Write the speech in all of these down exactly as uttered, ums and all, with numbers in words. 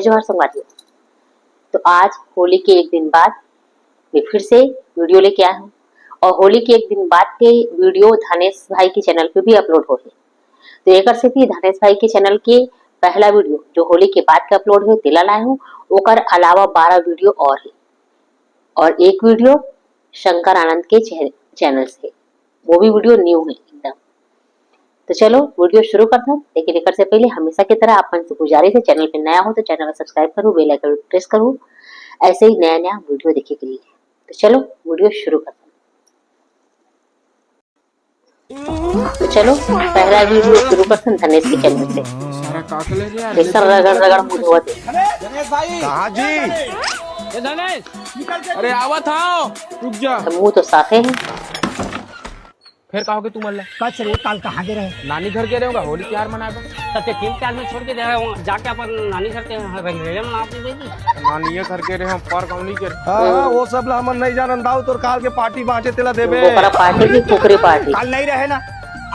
जोहार संगवारी हो। तो आज होली के एक दिन बाद मैं फिर से वीडियो लेके आया हूँ और होली के एक दिन बाद के वीडियो धनेश भाई के चैनल पे भी अपलोड हो है। तो एकर से भी धनेश भाई के चैनल के पहला वीडियो जो होली के बाद के अपलोड हुए तेला लाए हूँ, ओकर अलावा बारह वीडियो और है और एक वीडियो शंकर आनंद के चै-, चैनल से, वो भी वीडियो न्यू है एकदम। तो चलो वीडियो शुरू करते हैं, लेकिन एकर से पहले हमेशा की तरह आप मन से गुजारिश है, चैनल पे नया हो तो चैनल को सब्सक्राइब करो, बेल आइकन प्रेस करो ऐसे ही नया नया वीडियो देखे के लिए। तो चलो वीडियो शुरू करते हैं। तो चलो पहला वीडियो शुरू करते हैं धनेश के चैनल से। सारा का कर ले यार। कैसा रगड़ रगड़ मुंह धोवत है। कहाँ जी? ए धनेश, अरे आवा था, रुक जा। तो मुंह तो साफे है। फिर कहोगे तुम अल्लाह? कच रे, काल कहाँ गे रहे? नानी घर गे रहे होगा, होली त्योहार मनाबे। सत्य तीन चार में छोड़ के दे रहे हो, जाके अपन नानी घर के यहाँ रंगरेले मनाते देगी। नानिये घर गे रहे हम, पर कौन नहीं गे रहे। हाँ, हाँ, वो सब ला हमन नहीं जानन दाऊ, तोर काल के पार्टी बाँचे तेला देबे। ओकरा पार्टी की कुकरी पार्टी। काल नहीं रहे ना,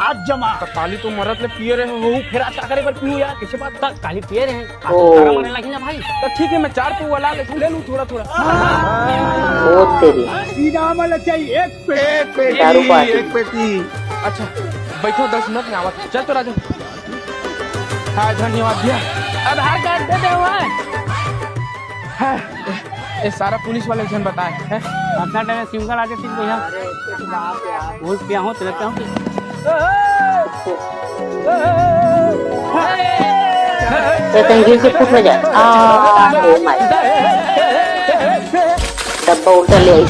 आज जमा। तो काली तो मरत ले पिए रहे हो, फिर आज का करे बर पीहू यार, कैसे बात? त काली पिए रहे, ओ। तारा मरे लगी ना भाई। तो ठीक है, मैं चार पौवा ला ले, ले लूँ थोड़ा थोड़ा। ओ तेरी। सीधा वाला चाहिए एक पेटी। एक पेटी, दारू पार्टी। एक पेटी। अच्छा, बैठो, दस मिनट में आवा। चल तो राजू। हाँ, धन्यवाद भैया। आधार कार्ड दे दे हुआ है। हाँ, ये सारा पुलिस वाले झन बताए हैं। अपना टाइम सिंगल आते थे भैया। भूल पिया हो, तो लगता हूँ कि तो कहीं गिर के फूट ना जाए। आ, ओ माय। डब्बा उल्टा ले आई।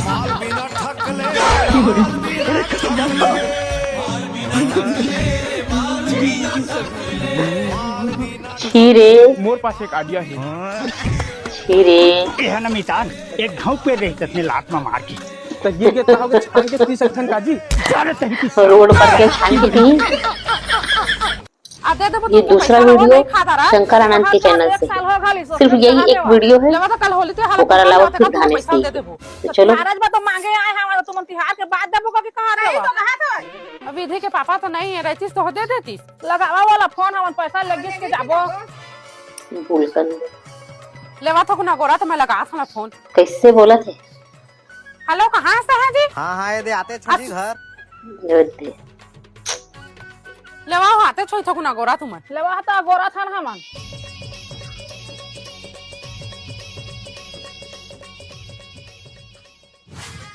छी रे। मोर पास एक आइडिया है। छी रे। यह न मितान, एक घाव पे रहे ततने लात में मार के। तो गिर के कहोगे छान के पी सकथन काजी? अरे तही की रोड पर के छान के पी। आ दे देबो ये तुमको दूसरा पैसा, वो वीडियो नहीं खाता रहा। शंकर आनंद के हाँ, चैनल एक से। साल हो गया, इस सिर्फ वक्त यही कहाँ एक देवा? वीडियो है, लेवा तो कल होली त्योहार ओकर पे अलावा कहाँ खुद देवा, धाने पैसा से। दे देबो। तो चलो। महाराज बा तो मांगे आए हैं, हमारा तुमन त्योहार के बाद देबो का कि कहाँ देवा? तो कहा था। अब विधि के पापा तो नहीं है, रहतीस तो दे देतीस। लगावा वाला फोन, हमन पैसा लग के जाबो। भूल कर। लेवा तो ना गोरा तो मैं लगा था ना फोन। कैसे बोला थे? हेलो, कहाँ से है जी? हाँ हाँ, ये दे आते छोटी अच्छा। घर। ये दे। लेवा आते छोई थकुना गोरा तुमन। लेवा तो गोरा था ना हमन।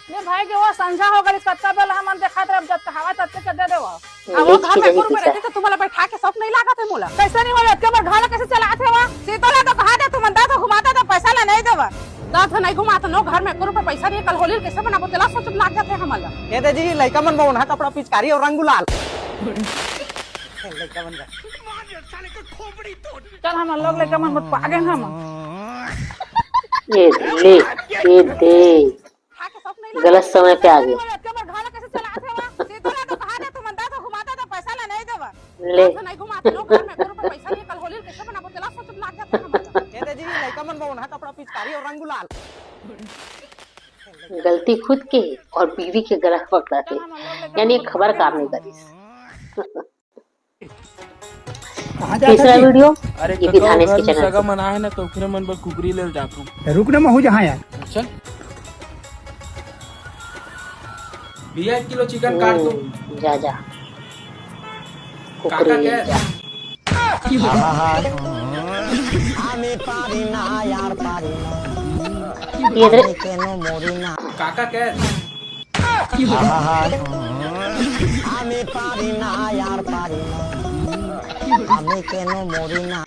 ले भाई के वो संझा हो गई, कत्ता बेला हमन देखत रहे, जब कहावा तब के दे देवा। अब वो लेच घर की में जगह कुरुप पीछा। रहती तो तुम्हारा बैठा के सब नहीं लागत है मोला। कैसे नहीं बोले, एके बार घर कैसे चलात है वा? सीता ला तो कहा दे तुमन, दा तो घुमाता तो पैसा ला नहीं देवा। दा तो नहीं घुमाता नो घर में कुरुप, पैसा नहीं, कल होली कैसे बनाबो तेला सोच लाग जाते हमन ला। ये दे जी, लइका मन बर ओन्हा कपड़ा, पिचकारी और रंग गुलाल। लइका मन का। चल हमन लोग लइका मन मत पागे ना हमन। ये ले, ये दे। गलत समय पे आ गए। ले। ये दे जी, लइका मन बर ओन्हा कपड़ा, पिचकारी और रंग गुलाल। गलती खुद के है और बीवी के गला पकड़ा थे, यानी खबर काम नहीं करिस। कहाँ जाता तीसरा जी? वीडियो अरे ये भी कका, धानेश घर के में चैनल सगा से। मना है ना, तो ओकरे मन बर कुकरी ले जात हूँ। रुक ना, महू जहाँ यार। चल। भैया, एक किलो चिकन काट दो। हम्म, जा जा। काका कुकरी क्या? ले जा। আমি পারি না আর পারি না ये दे। কেন মরি না काका क्या? আমি পারি না আর পারি না আমি কেন মরি না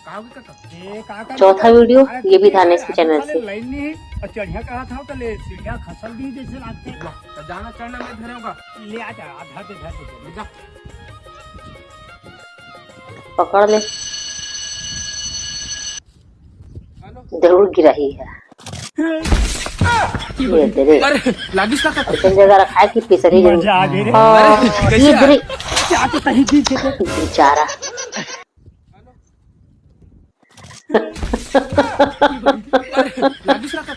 कहा होगी काका? ए, का कर चौथा वीडियो, ये भी धानेश के आज चैनल साले से। लाइन नहीं है और चढ़िया कहा था तो ले सीढ़िया खसल दी जैसे लागते। तो जाना चढ़ना मैं धरे होगा। ले आ जा, आधा के घर पे चले। जा। पकड़ ले। जरूर गिराही है। ये तेरे अरे लागिस काका। ऐसे जगह रखा है कि पिसरी जरूर। मजा आ गई रे। हाँ, अरे, कैसे ये आ- तेरे क्या तो कहीं दी थे तो बेचारा। लागिस काका।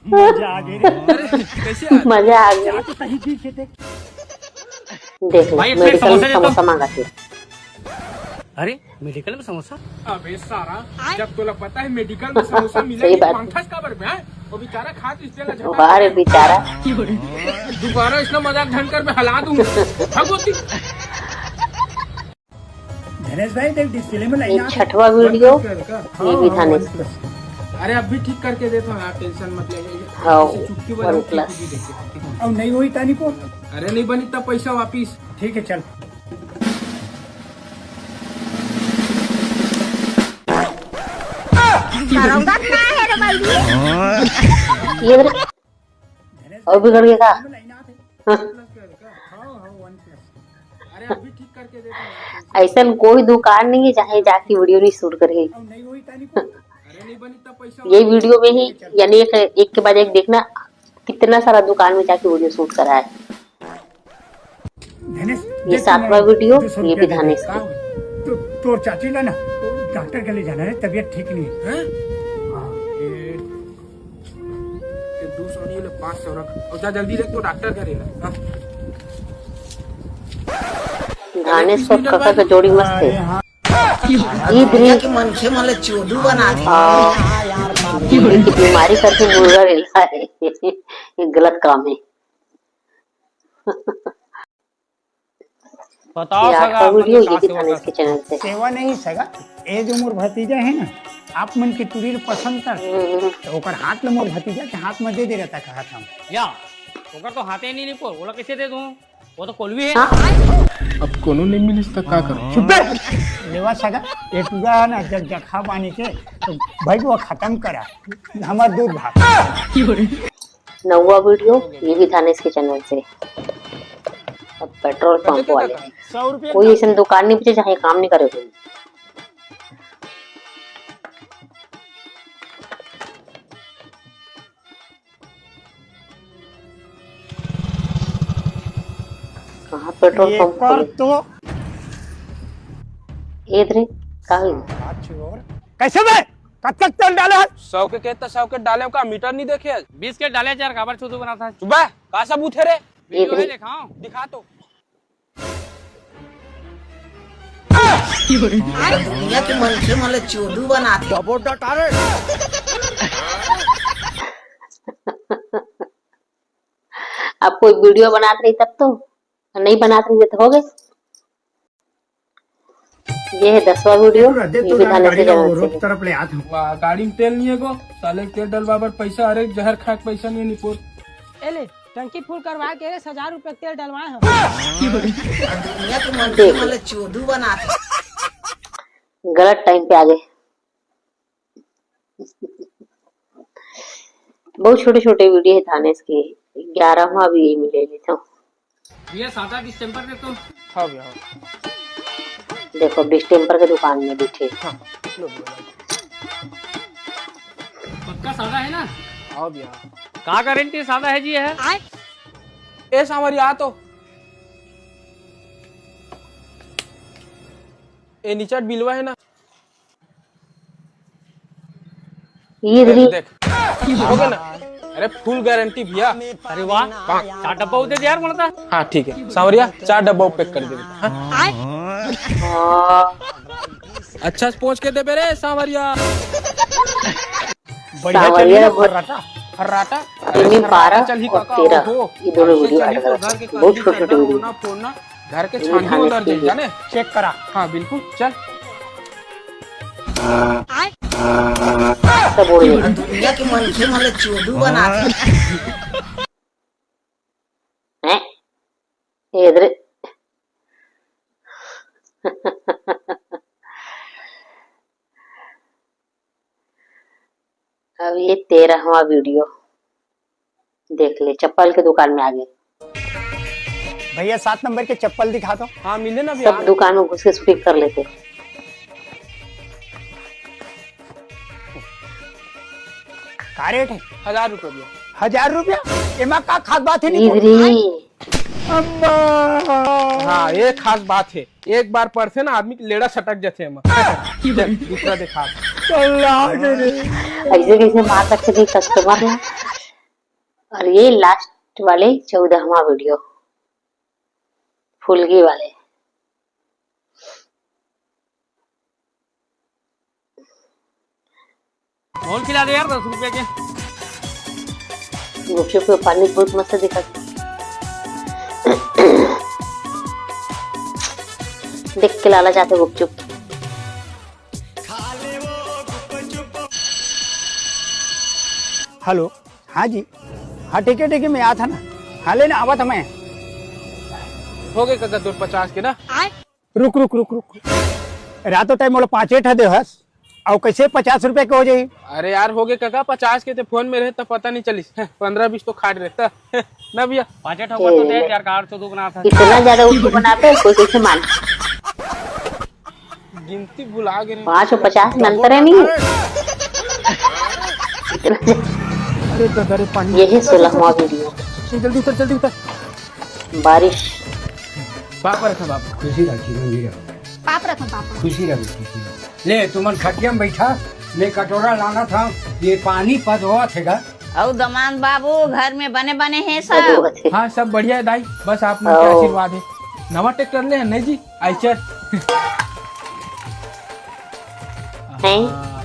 मजा आ गई रे। अरे कैसे आ- मजा आ गया। क्या तो कहीं दी थे तो देख लो, भाई, एक मेडिकल समोसा में दे दो। समोसा मांगा थे। अरे, मेडिकल में समोसा? अबे सारा, जब तोला पता है मेडिकल में समोसा मिला सही नहीं, बात। मांगथस काबर बे, हैं? वो बेचारा खा तो इसलिए लजाता वाह रे है। बेचारा। दोबारा इसका मजाक ढंग कर, मैं हला दूंगा। भगवती। धनेश भाई, देख डिस्प्ले में ये लाइन आ छठवां वीडियो, ये भी धानेश। अरे, अब भी ठीक करके देता हूँ यार, टेंशन मत ले। हाँ, इसे चुटकी बजाओ, वन प्लस। ठीक भी देखे। अब नहीं हुई तानी को। अरे, नहीं बनी तब पैसा वापिस। ठीक है, चल। ये मेरे और बिगड़ गया का? ऐसा कोई दुकान नहीं है जहाँ जाके वीडियो नहीं शूट करे। ये वीडियो में ही यानी एक, एक के बाद एक देखना, कितना सारा दुकान में जाके वीडियो शूट करा है। धनेश, ये देख सातवां तुम्हारा वीडियो, दो सौ ये रुपया भी दे दे। धानेश का के। तो, तोर चाची ला ना डॉक्टर के ले जाना है, तबीयत ठीक नहीं है। हैं? हाँ। ये, ये दो सौ नहीं, ले पाँच सौ रख और जा जल्दी देख तो डॉक्टर के ले ला। हाँ। धानेश और काका का जोड़ी मस्त है। अरे हाँ। ये दुनिया के मनखे मन ला चोदू बना दे। हाँ। ये बीमारी करके मुर्गा रेला है। ये गलत काम है। बताओ ये सगा, आठवां वीडियो, ये भी धानेश के चैनल से। सेवा नहीं सगा, ये जो मोर भतीजा है ना, आप मन के टूरी ल पसंद कर, हम्म। तो ओकर हाथ ल मोर भतीजा के हाथ में दे दे रहता, कहा था। या, ओकर तो हाथे नहीं निपोर, ओला कैसे दे दूं? वो तो कोलवी है। हाँ। अब कोनो नहीं मिलिस त का करूं? चुप बे। लेवा सगा, ये टूरा है ना, जब जखा पानी के, तो भाई वो खत्म करा, हमार दूध भाग। नौवा वीडियो, ये भी धानेश के चैनल से। अब पेट्रोल पंप वाले। कोई ऐसन दुकान नहीं बचे जहाँ ये काम नहीं करे कोई। कहाँ पेट्रोल पंप खोले? तो ये रे, का हुई? कैसे बे? कतक तेल डाले है? सौ के कहता, सौ के डाले का मीटर नहीं देखे आज? बीस के डाले यार, काबर चोदू बनाता है? सुबह का सबूत है रे? वीडियो है, दिखाओ। दिखा तो। दुनिया के मनखे मन ल चोदू बनाथे। डबो डटारे। अब कोई वीडियो बनात रही तब तो, नहीं बनात रही तो हो गए। ये है दसवां वीडियो, ये भी धानेश के चैनल से। तरफ ले आत हूँ। वाह, गाड़ी में तेल नहीं है को, साले तेल डलवा बर पैसा, अरे जहर खाए के पैसा नहीं है निपोर। ए ले, टंकी फुल करवा के हजार रुपया तेल डलवाए हम। दुनिया के मनखे मन ल चोदू बनाथे। गलत टाइम पे आ गए। बहुत छोटे छोटे वीडियो है धानेश के, ग्यारहवाँ भी यही में ले लेता हूँ। भैया, सादा डिस्टेम्पर दे तो। हाँ भैया, हाँ। देखो, डिस्टेम्पर के दुकान में बैठे। हाँ, लो भैया। पक्का सादा है ना? हाँ भैया। का गारंटी सादा है जी, है? ए सांवरिया, आ तो। ए निचट बिलवा है ना? ये देख, भी देख। हो गया ना? अरे, फुल गारंटी भैया। अरे वाह, चार डब्बा होते यार, बोलता। हाँ, ठीक है, सांवरिया, चार डब्बा पैक कर दे। हाँ? हाँ। अच्छा से पहुंच के देबे रे, सांवरिया। बढ़िया सांवरिया चलिए ना, बहुत फर्राटा, फर्राटा। इन्हीं फर्राटा बारह चल ही और काका, तेरह, ओहो। ये दोनों ऐसे वीडियो चल ही ऐड तो कर घर के सकते हैं। बहुत कंडीशन छोटे-छोटे ना वीडियो। फोड़ना, घर के ये छानी धानेश उधर के जाए, जाने? चेक करा। हाँ, बिल्कुल, चल। सब उड़ गए। दुनिया के मनखे मन ल चोदू बनाथे। हैं? ये इधर। अब ये तेरहवाँ वीडियो देख ले, चप्पल के दुकान में आ गए। भैया, सात नंबर के चप्पल दिखा दो। हाँ, मिले ना भैया। सब दुकान में घुस के शूटिंग कर लेते। का रेट है? हजार रुपये भैया। हजार रुपया? एमा का खास बात है, नहीं? अम्मा। हाँ, ये खास बात है। एक बार पड़थे ना, आदमी के लेड़ा सटक जाथे एमा। चल, दूसरा दिखा। अल्लाह के रे। ऐसे कैसे मार सकते थे कस्टमर ना? और ये लास्ट वाले चौदहवाँ वीडियो, फुलगी वाले। कौन खिला दे यार दस रुपया के? गुपचुप के पानी बहुत मस्त दिखत। देख के लाला जाते गुपचुप। हेलो, हाँ जी, हाँ ठीक है, ठीक है, मैं आत हँव ना, हाँ लेना आवत हँव मैं। हो गए कका तोर पचास के ना। रुक रुक रुक रुक, रातों टाइम मोला पाँचे ठा दे हस, अउ कैसे पचास रुपया के हो जाही? अरे यार, हो गए कका, पचास के ते फोन में रहे त पता नहीं चलिस। हैं, पन्द्रह बीस तो खाट रहे त। ना भैया, पाँचे ठा ऊपर तो दे यार, कार तो दुगना था। इतना ज्यादा ऊपर बनाते हैं, कोई कैसे मान? गिनती भुला गए। पाँच और पचास में अंतर है नहीं। इतना ज्यादा। अरे दादा रे, पानी। यही सोलहवाँ वीडियो। चल, जल्दी उतर, जल्दी उतर। बारिश। पाप रखा बाप। खुशी रखी, गंभीर। पाप रखा बाप। खुशी रखी, खुशी रखी। ले, तुमन खटिया में बैठा, मैं कटोरा लाना था, ये पानी पद होवत हे गा। अउ दमांद बाबू, घर में बने बने हे सब? हाँ, सब बढ़िया है दाई, बस आप मन के आशीर्वाद है। नवा ट्रैक्टर ले है नहीं जी, आइचर। हैं? हाँ,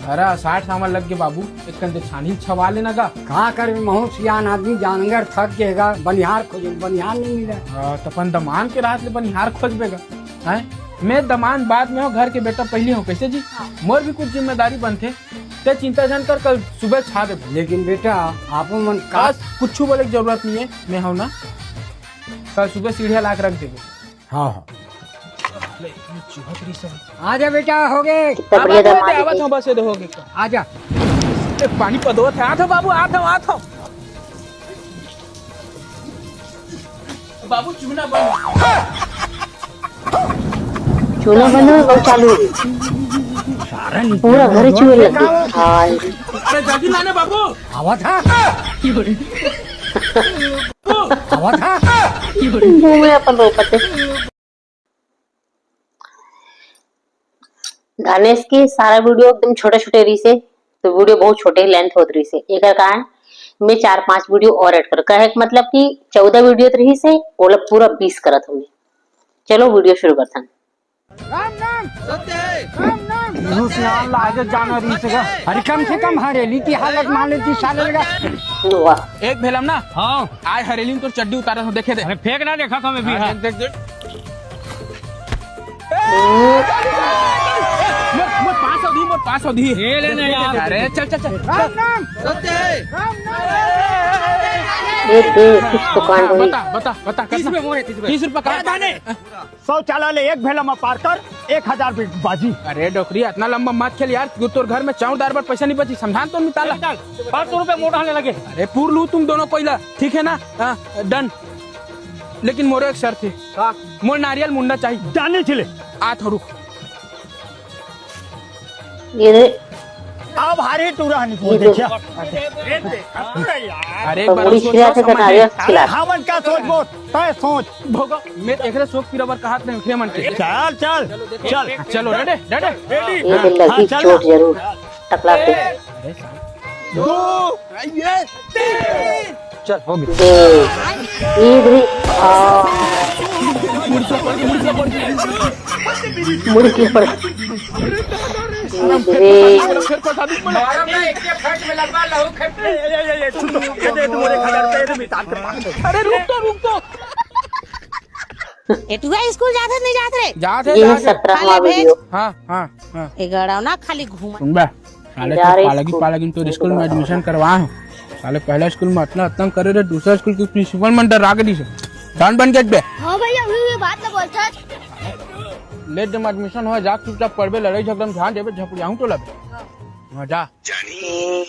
घरा साठ सामान लग के बाबू, एक कंदे छानी छवा लेना गा। का करबे, महूँ सियान आदमी, जानगर थक गए गा, बनिहार खोजे, बनिहार नहीं मिला। हाँ, त अपन दमांद के रात ले बनिहार खोजबे गा। हैं? मैं दमांद बाद में हूँ, घर के बेटा पहले हूँ, कैसे जी? हाँ। मोर भी कुछ जिम्मेदारी बनथे, ते चिंता झन कर, कल सुबह छा देबो। लेकिन बेटा, आप मन का बस कुछ बोले के जरूरत नहीं है, मैं हूँ ना, कल सुबह सीढ़िया ला के रख देबो। हाँ, हाँ। ले, ये चूहा तेरी सब। आजा बेटा, हो गए। कितना हाँ, बढ़िया बाबू, दमांद आवत है। हूँ, बस ये दे, हो गए। आजा। ए, पानी पदोत है, आत हूँ बाबू, आत हूँ, आत हूँ। बाबू, चूना बंद। चूना बंद हो, बहुत चालू हो गई। पूरा घर चूहे लग गए। हाय। अरे, जल्दी लाना बाबू। आवा था। आवा था। मुंह में अपन रोपते। धनेश के सारा वीडियो एकदम छोटे-छोटे रहिसे, तो वीडियो बहुत छोटे लेंथ होत रहिसे। एकर कारण मैं चार पांच वीडियो और ऐड कर, कहे के मतलब कि चौदह वीडियो तो रहिसे, ओला पूरा बीस करत हूँ मैं। चलो वीडियो शुरू करथन। राम नाम सत्य है। राम नाम सत्य है। आगे जाना रहिसे गा। अरे कम से कम हरेली की हालत मान लेती साले लगा। वाह। एक भेलम ना। हाँ। आय हरेली में तोर चड्डी उतारा था, देखे दे। अरे फेंक ना, देखा था मैं भी, हाँ, हाँ। देख, देख, देख। मोर, मोर पाँच सौ दी, मोर पाँच सौ दी। ये ले ना यार। अरे, चल, चल, चल। राम नाम सत्य है। राम नाम। ये दे, कुछ तो कांड होई। बता, बता, बता, तीस कितना? में वो है, तीस में। तीस रुपया का? दाने। सौ चाला ले एक भेला में पार कर, एक हजार भी बाजी। अरे डोकरी, इतना लंबा मत खेल यार, तू तोर घर में चाउर दार बर पैसा नहीं बची, समझान तो मिताला। पाँच सौ रुपया मोटा होने लगे। अरे पूर लू तुम दोनों कोइला, ठीक है ना? हाँ, डन। लेकिन मोरो एक शर्त है। का? मोर नारियल मुंडा चाहिए। जाने छिले। आ थोड़ू। ये रे। अब हारे टूरा नहीं ये दे। देखा। अरे एक तो बार मुड़ी सोच खिला लो, के समय है। नारियल खिला। अरे हमन का सोच बोल, तय सोच। भोगा, मैं एकरे सोच पीरा बर कहत नहीं, उठे मन के। चल, चल, चल। चलो, रेडी, रेडी? ये हाँ, लगी चल चोट ना। जरूर। टकला पे। अरे साहब। दो, ये, तीन। चल, हो गया। दे। ये भी, आ। मुड़ के पड़। ये भी। मारा ना, एक के फट में लगवा लहू खेत में। ये, ये, ये, ये, छुट्टो। ये दे, तू मुझे खबर दे, तू मितान के पास। अरे रुक तो, रुक तो। ए, तू स्कूल जात है, नहीं जात रे? जात है, ये जात है। सत्रहवाँ वीडियो। हाँ, हाँ, हाँ। ए गड़ाव ना खाली घूम। सुन बे। साले तो पालगी पालगी तो स्कूल में एडमिशन करवा है। साले पहला स्कूल में अतना अतना करे रे, दूसरा स्कूल के प्रिंसिपल मन डरा के दिसे। डॉन बन के बे। हाँ भैया, वही, वही बात ना बोलता। ले जब एडमिशन हो, जा चुपचाप पढ़बे, लड़ाई झगड़ा में ध्यान देबे, झपड़ियाहूँ तो लबे। हाँ, जा। जानी,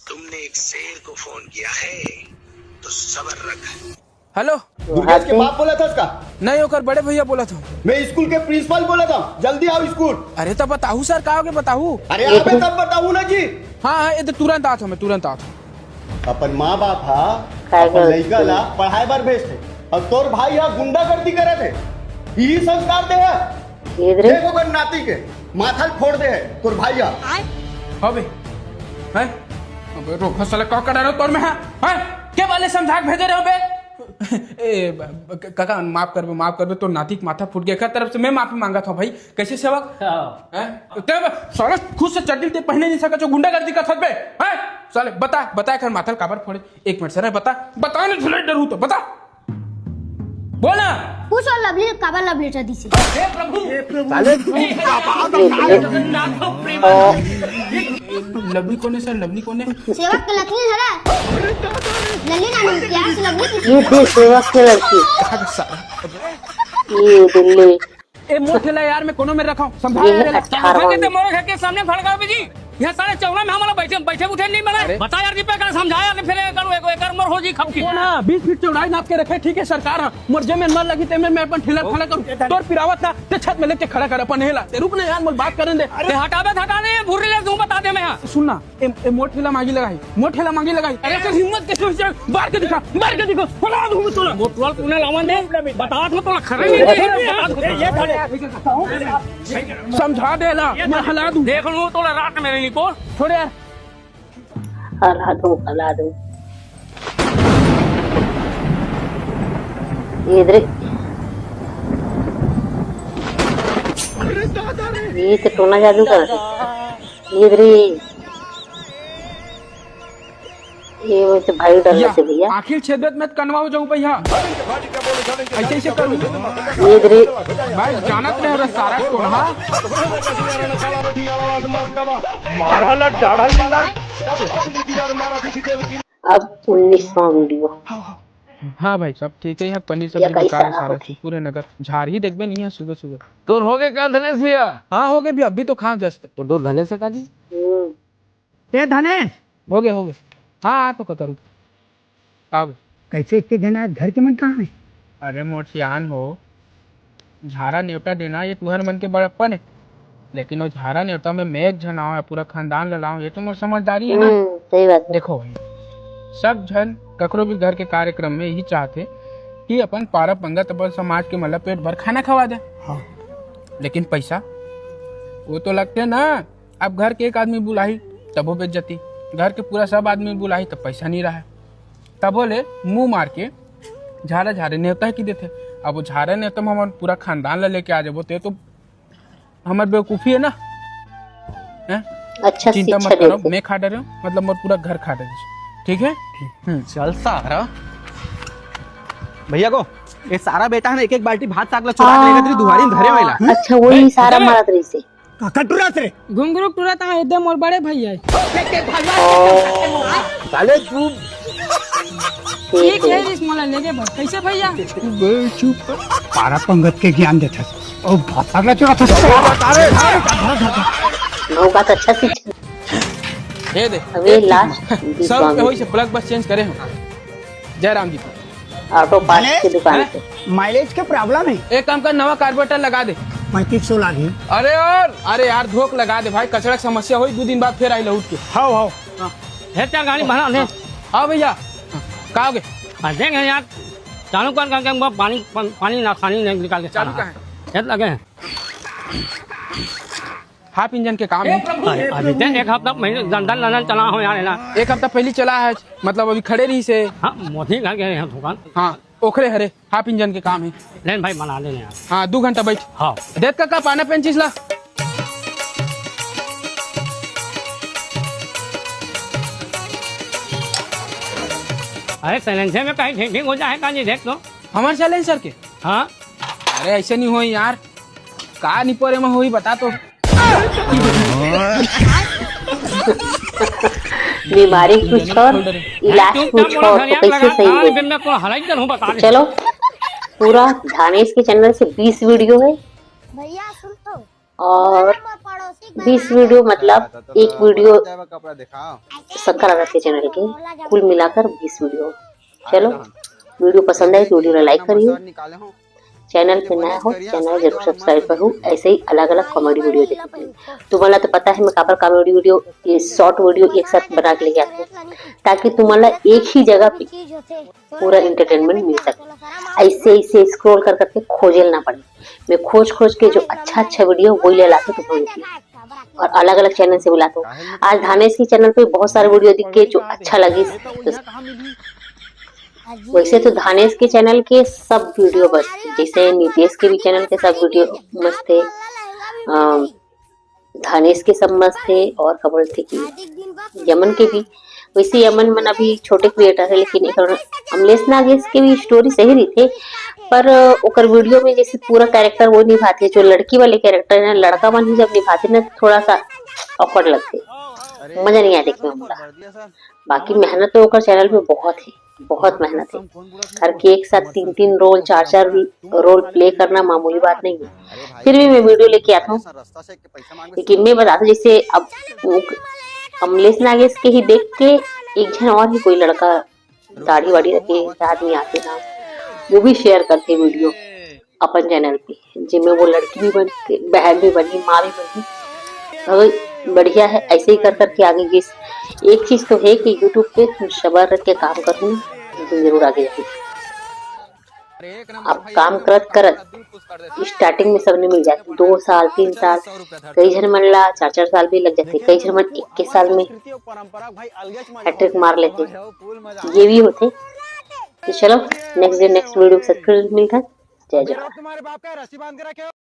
तुमने एक शेर को फोन किया है, तो सबर रख। हेलो। दुर्गेश के बाप बोला था इसका? नहीं, ओकर बड़े भैया बोला था। मैं स्कूल के प्रिंसिपल बोला था, जल्दी आओ स्कूल। अरे तो बताहू सर, का होगे बताहू? अरे अबे तब बताहू ना जी। हाँ, हाँ, ये तो तुरंत आत हूँ मैं, तुरंत आत हूँ। अपन माँ बाप हा अपन लइका ला पढ़ाई बर भेजथे, और तोर भाई हा गुंडागर्दी करत हे, यही संस्कार दे हा। ये दे रे। देख ओकर नाती के माथा ल फोड़ दे हे तोर भाई हा। हाँ बे, हैं? अबे रोका साला, का कर रहे हो तोर में, हाँ? हैं? के बाले समझा के भेजे रहे हो बे? ए, ब-, ब-, काका, माफ करबे, माफ करबे, तोर नाती के माथा फूट गे, एकर तरफ से मैं माफी मांगत हौं भाई। कैसे सेवक? हाँ। हैं? ते ब-, साला खुद से चड्डी ते पहने नहीं सकत, जो गुंडागर्दी करत हस बे, हैं? साले, बता, बता, एकर माथा ल काबर फोड़े? एक मिनट, सर, बता, बता, नहीं, झुलट डरू तो, बता। बोल ना। पूछ और लवली काबर love letter दिस हे? हे प्रभु। साले, तू लवली कोन हे सर, लवली कोन हे? सेवक के लखनी हरा। लल्ली नानू, प्यार से लवली की। ये देख सेवक के लड़की। ये दिल्ली। ए, मोर ठेला यार, मैं कोनो में रखा हूँ, समझा ये यार, ये अठारह घर के ते मोर घर के सामने भड़कावे जी। यहाँ सारे चौरा में हमला बैठे, बैठे उठे नहीं बना। अरे। बता यार, दीपक, समझा यार, फिर ये करूँ, एक, एक मोर हो जी खपकी। कोन हा? बीस फीट चौड़ाई नाप के रखे, ठीक है सरकार, हाँ। मोर जे में न लगी, ते में मैं अपन ठेला खड़ा करूँ। तोर पिरावत ना, ते छत में लेके खड़ा कर अपन हेला। ते रुक ना यार, मोर बात करन दे। अरे हटावे, हटा दे, भूरी ले दूँ, बता दे मैं, हाँ। सुन ना, ए, ए, मोर ठेला मांगी लगाही, मोर ठेला मांगी लगाही। अरे, तेरी हिम्मत कैसे हुई? बार के दिखा, बार के दिखा, हला दूँ मैं तोला। मोटवाल तूने लावन दे, बता तो तोला खरे नहीं दे, बता तो। समझा दे ला, मैं हला दूँ। देख लूँ तोला रात में नहीं को। छोड़ यार। हला दूँ, हला दूँ। ये इधर, ये तो टोना जादू कर। ये इधर, ये वो तो भाई डर या, लेते भैया। आखिर छेदत मत कनवा हो जाऊं भैया। ऐसे, ऐसे करूं। ये इधर। भाई जानत नहीं रहा सारा टोनहा। मारा ला डाढ़ा ला। अब उन्नीसवाँ वीडियो। हाँ भाई, सब ठीक है। यहाँ पनीर सब्जी बेकार है सारा, पूरे नगर झार ही देखबे नहीं है सुबह सुबह। तोर हो गए का धनेश भैया? हाँ, हो गए भैया, अभी तो खा just। तो दो धनेश का जी। हम्म। ए धनेश। हो गए, हो गए। हाँ, हाँ, तो कतरू। अब कैसे इतने दिन आज घर के मन कहाँ है? अरे मोर सियान हो, झारा नेवता देना ये तुहर मन के बड़प्पन है, लेकिन वो झारा नेवता में मैं एक झन आऊँ, पूरा खानदान ल लाऊँ, ये तो मोर समझदारी है ना। हम्म, सही बात है। देखो भाई, सब झन ककरो भी घर के कार्यक्रम में यही चाहते कि अपन पारा पंगत, अपन समाज के मतलब पेट भर खाना खवा दे। हाँ। लेकिन पैसा वो तो लगते ना। अब घर के एक आदमी बुलाही तबो बेइज्जती, घर के पूरा सब आदमी बुलाही तब पैसा नहीं रहा, तबो ले मुंह मार के झारा झारे नेवता ही की देथे। अब वो झारा नेवता में हमर पूरा खानदान ला लेके आ जाबो, ते तो हमर बेवकूफी है ना। हैं? अच्छा चिंता मत करो, मैं खा डरे हूँ, मतलब मोर पूरा घर खा डरे, ठीक है? हम्म। चल सारा। भैया को, ये सारा बेटा है ना, एक एक बाल्टी भात साग ला चुरा के लेके तेरी दुहारी में धरे वेला। अच्छा, वही सारा मरत रही से। का, का टुरत रे? घुंगरू टुरत आ, एदे मोर बड़े भैया। साले तू। ठीक है, रिस मोला लेगे बस। कैसे भैया? बे चुप। पारा पंगत के ज्ञान देता। ओ भाषा का चुरा था। नौका तो अच्छा शिक्षा। ये दे। अबे लास्ट। सौ रुपये होई से प्लग बस चेंज करे हम। जय राम जी। ऑटो पार्ट्स की दुकान पे। माइलेज के प्रॉब्लम है। एक काम कर, नवा कार्बोरेटर लगा दे। पैंतीस सौ लागी। अरे यार, अरे यार, धोक लगा दे भाई, कचरा की समस्या होई, दो दिन बाद फिर आई लौट के। हाव, हाव। हे, चल गाड़ी भरा ले। हाँ भैया, का हो गए? हाँ, देख यार, चालू कर करके वो पानी, पानी ना खानी नहीं निकाल के चालू का है? ये लगे हैं। हाफ इंजन के काम है। अरे, अभी ते एक हफ्ता पहले दन दन दन चला हो यार, है ना? एक हफ्ता पहले चला है, मतलब अभी खड़े रही से। हाँ, मोदी घर गए हैं दुकान। हाँ, ओखरे हरे, हाफ इंजन के काम है। लेन भाई, बना लेने यार। हाँ, दो घंटा बैठ। हाँ। देख काका, पाना पेंचिस ला। अरे, silencer में कहीं ठीक, ठीक हो जाए का जी, देख तो। हमारे silencer के? हाँ। अरे, ऐसे नहीं होई यार, का निपोरे में होई, बता तो। बीमारी कुछ और, इलाज कुछ और, तो कैसे सही हो? चलो, पूरा धानेश के चैनल से बीस वीडियो है। भैया सुन तो। और बीस वीडियो मतलब एक वीडियो शंकर आदर्श के चैनल के, कुल मिलाकर बीस वीडियो। चलो, वीडियो पसंद आए तो वीडियो ला लाइक करियो। चैनल पे नया हो, चैनल जरूर सब्सक्राइब करू। ऐसे ही अलग-अलग कॉमेडी वीडियो देखने के लिए। तुम्हाला तो पता है मैं काबर कॉमेडी वीडियो, ये शॉर्ट वीडियो एक साथ बना के लेके आते हैं, ताकि तुम्हाला एक ही जगह पे पूरा एंटरटेनमेंट मिल सके। ऐसे, ऐसे स्क्रॉल कर करके खोजे ना पड़े। मैं खोज खोज के जो अच्छा, अच्छा वीडियो वही ले लाते तुम्हारे लिए। और अलग-अलग चैनल से भी लाते हूँ। आज धानेश के चैनल पे बहुत सारे वीडियो दिख के जो अच्छा लगी, तो वैसे तो धानेश के चैनल के सब वीडियो मस्त हे, जैसे नितेश के भी चैनल के सब वीडियो मस्त हे, अम, धानेश के सब मस्त हे। और का बोलथे कि यमन के भी, वैसे यमन मन अभी छोटे क्रिएटर हे, लेकिन एक अमलेश नागेश के भी स्टोरी सही रहिथे, पर ओकर वीडियो में जैसे पूरा कैरेक्टर वो निभाथे, जो लड़की वाले कैरेक्टर हे ना, लड़का मन ही जब निभाथे ना, थोड़ा सा ऑकवर्ड लगथे, मजा नहीं आए देखे में मोला। बाकी मेहनत तो ओकर चैनल पे बहुत हे, बहुत मेहनत हे। हर के एक साथ तीन तीन रोल, चार चार रोल प्ले करना मामूली बात नहीं हे। फिर भी मैं वीडियो लेके आता हूँ, लेकिन मैं बताता हूँ, जैसे अब अमलेश नागेश के ही देख के एक झन और ही कोई लड़का दाढ़ी वाढ़ी रखे आदमी आथे ना, वो भी शेयर करथे वीडियो अपन चैनल पे, जिसमें वो लड़की भी बनके बहन भी बनी, माँ भी बनी। बहुत बढ़िया हे, ऐसे ही कर करके आगे गिस। एक चीज तो हे कि YouTube पे तुम सबर रख के काम करहू, तुम जरूर आगे जाहू। अब काम करत करत स्टार्टिंग में सबने मिल जाथे, दो साल, तीन साल, कई झन मन ला चार चार साल भी लग जाथे, कई झन मन इक्कीस साल में हैट्रिक मार लेथे, ये भी होथे। तो चलो, नेक्स्ट डे नेक्स्ट वीडियो के साथ फिर मिलथन। जय जोहार।